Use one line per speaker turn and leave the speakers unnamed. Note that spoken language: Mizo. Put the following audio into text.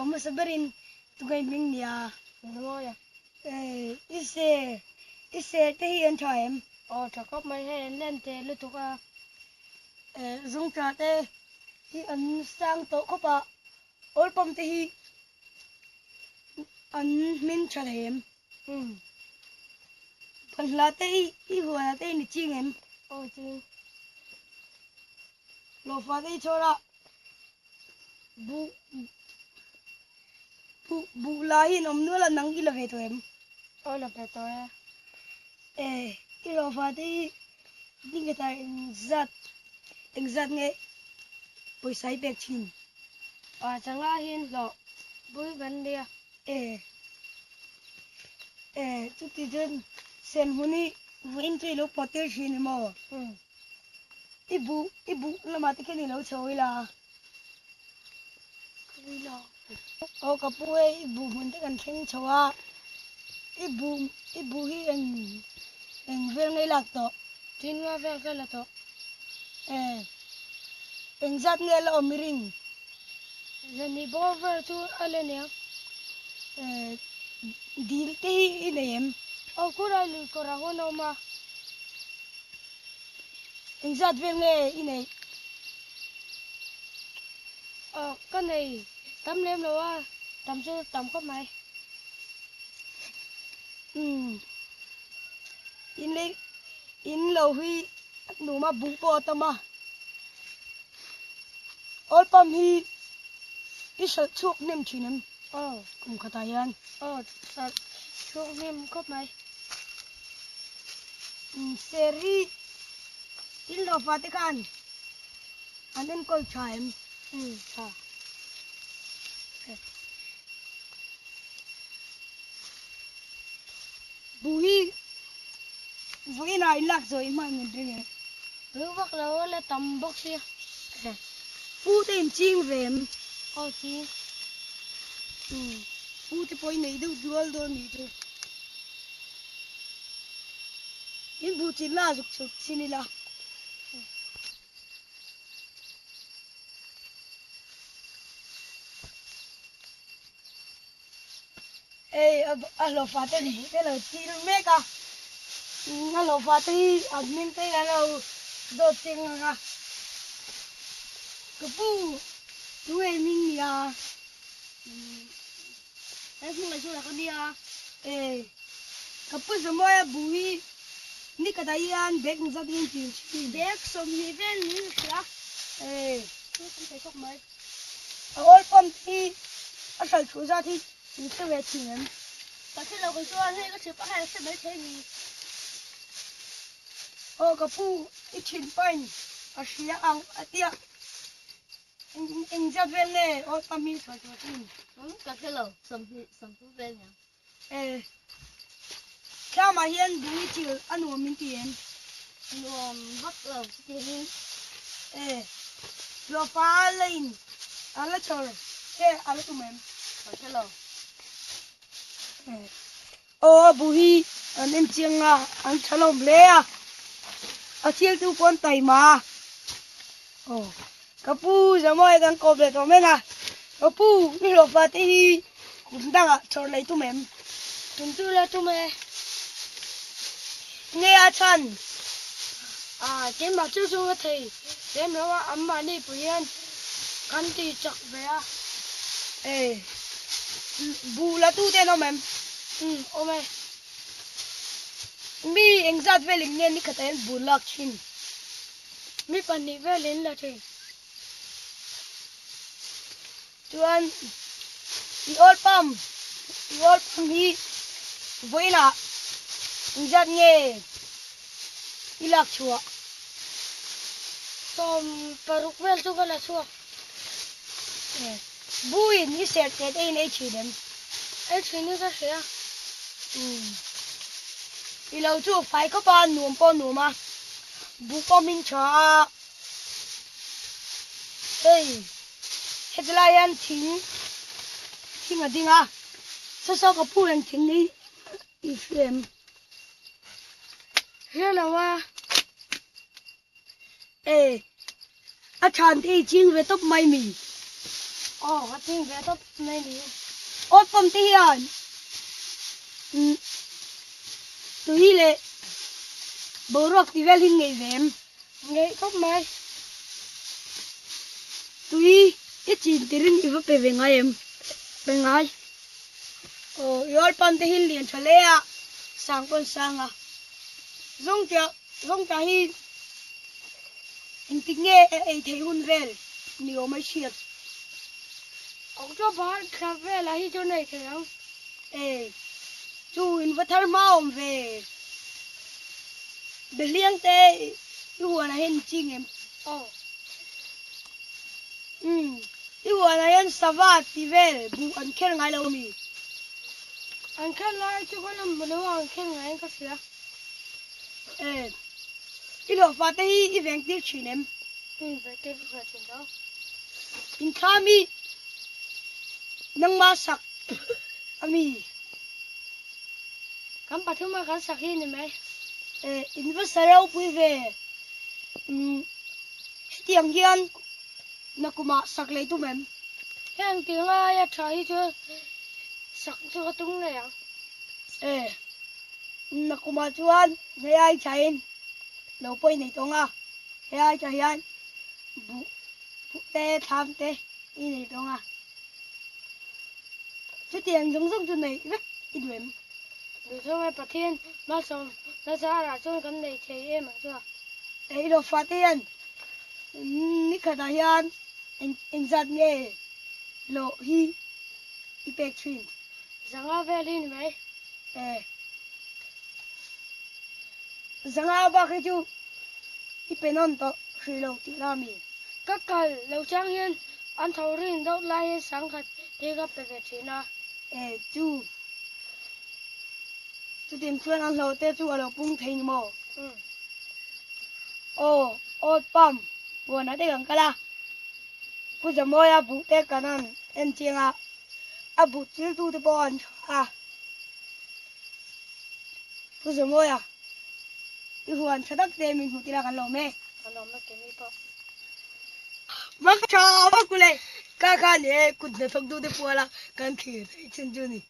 a hmasa berin tunge hming nia?
Zamawi a.
Eh, i ser, i ser te hi an tha em?
Aw tha khawp mai hei an len teh lutuk a.
Eh, zungtha te hi an sang tawh khawp a, awlpawm te hi an hmin tha thei em?
Umm.
Panhla te hi i huanah te hi ni ching em?
Aw ching.
Hlawhfa te hi chhawr a, buh buh buh la hi an awm nual a, nang i la ve tawh em?
Aw la ve tawh e.
Eh, i hlawhfa te hi dingkhatah engzat engzat nge pawisa i pek thin?
Aw changa hian hlawh bul kan nia.
Eh eh chuti chuan semhmun hi vawiin chu i lo pawt tir thin emaw?
Umm.
I buh i buh lamah te khian i lo chho ila. Aw ka pu hei i buh hmun te kan thleng chho a, i buh i buh hi eng eng vel nge i lak tawh?
Tin nga vel ka la tawh.
Eh engzat nge la awm i ring?
Zani bawr vel chu a la nia.
Eh dil te hi i nei em?
Aw khulai lui kawr ah huan a awm a.
Engzat vel nge i neih?
Aw ka nei tam lem lo a, tam chu tam khawp mai.
Umm in lei in lo hi nuam a buh pawh a tam a, oil pump hi i hralh chhuak hnem thin em?
Aw.
Kum khatah hian.
Aw hralh chhuak hnem khawp mai.
Umm ser hi in hlawhfa te khan an enkawl tha em?
Umm tha.
Buh hi vawiin ah in lak zawh i hman min ring em?
Ring vak lo a la tam bawk sia.
Pu te in ching ve em?
Aw ching.
Umm pu te pawh i nei deuh dual dawn nih chu. In buh chin la zuk chhuk chin ila. Hei a hlawhfa te buh te lo til mek a, a hlawhfa te hi a hming te hi an lo dawt cheng ang a, ka pu tunge hming nia?
He hming leh chu la ka nia.
Ee ka pu Zamuaia buh hi ni ka dah hian bag zat in til thin.
Bag 20 vel niin ka hria.
Ee.
Chu kan thei khawp mai.
A oil pump hi a hralh thu zat hi in hre ve thin em?
Ka hre lo kei chuan hei ka chhip a hei a hre mai thei ni.
Aw ka pu i thin pain a hria ang a tia. Eng zat vel nge oil pump hi sawi tur thin?
Ka hre lo 20 30 vel nia.
E, Tlamah hian bui thil a nuam min ti em?
Nuam vak lo chutiangin.
E, Hlawhfa a la in a la chhawr che a la tum em?
Ka hre lo.
E, aw a bu hi an en chiang a, an tha lawm hle a, a thil tu pawh an taima a. Aw, ka pu Zamawia kan kawp leh tawh mek a, ka pu i hlawhfa te hi kum dangah chhawr lei tum em?
Tum chu la tum e.
Nge a chhan?
Ah, keimah chu chu ka thei lem lo a, an mahni pawh hian kan ti chak ve a.
E, buh la tu te an awm em?
Umm, awm e.
Mi engzat velin nge nikhatah hian buh lak thin?
Mi pahnih velin la thin.
Chuan i oil pump i oil pump hi vawiinah engzat nge i lak chhuah?
60 vel chu ka la chhuak.
Buin i serh teh te in ei thin em?
Ei thin hi ka hria.
Umm. I lo chu fai khawp a, nuam pawh nuam a, buh pawh min tha a. Hei, heti lai hian thing, thing a ding a, saw saw ka pu eng thing hi i hria em?
Hria lo a.
E, a than te i ching ve tawp mai mi.
Aw ka ching ve tawp mai ni.
Oat pump te hian tui leh boruak ti vel hi ngeih ve em?
Ngeih khawp mai.
Tui i chin tirin i va pe ve ngai em?
Pe ngai.
Aw i oat pump te hi lian tha hle a, sang pawn sang a. Zawngṭah zawngṭah hi Engtik nge ei theih hun vel ni awm ai hriat?
October thla velah hi chuan ei thei ang.
E, chu in va thar hma awm ve. Behliang te i huanah hian i ching em?
Aw.
Umm, i huanah hian sava ti vel buh an kher ngai lo ami?
An kher lai chu ka la hmu lo a, an kher ngaiin ka hria.
E. I hlawhfa te hi i veng tir thin em?
I veng tir ve thin lo.
Inthlam hi nangma sak a mi?
Kan pathum a kan sak hi ni mai.
E, in va sa ropui ve. Umm, hetiang hian nakumah sak lei tum em?
Heng tih ngaia tha hi chu sak chu ka tum ngei ang.
E. Nakumah chuan hei ai thain lo pawi nei tawng a, hei ai tha hian buh buh te thlam te i nei tawng a. Chutiang zawng zawng chu neih vek i duh em?
Duhthawng e Pathian malsawm nasa a rah chuan kan nei thei em ang chu a.
Ei lo fate hian nikhatah hian engzat nge hlawh hi i pek thin?
Zanga vel hi ni mai.
E. Zanga bak hi chu i pe nawn tawh hrih lo tih la mi?
Ka kal lo chang hian an tho rin deuh lai hian sangkhat te ka pe ve thin a.
E chu. Chutiang chuan an hlauh te chu a lo pung thei ni maw?
Umm.
Aw, oat pump huanah te kan kal a. Pu Zamawia buh te kan han en chiang a, a buh chiltu te pawh an tha a. Pu Zamawia, i huan tha tak te min hmuh tir a kan lawm e.
Kan lawm e kemi pawh.
Vak tha vak ule, ka kha ni e, kut hnathawk tu te puala kan thlir theih chhun chu ni.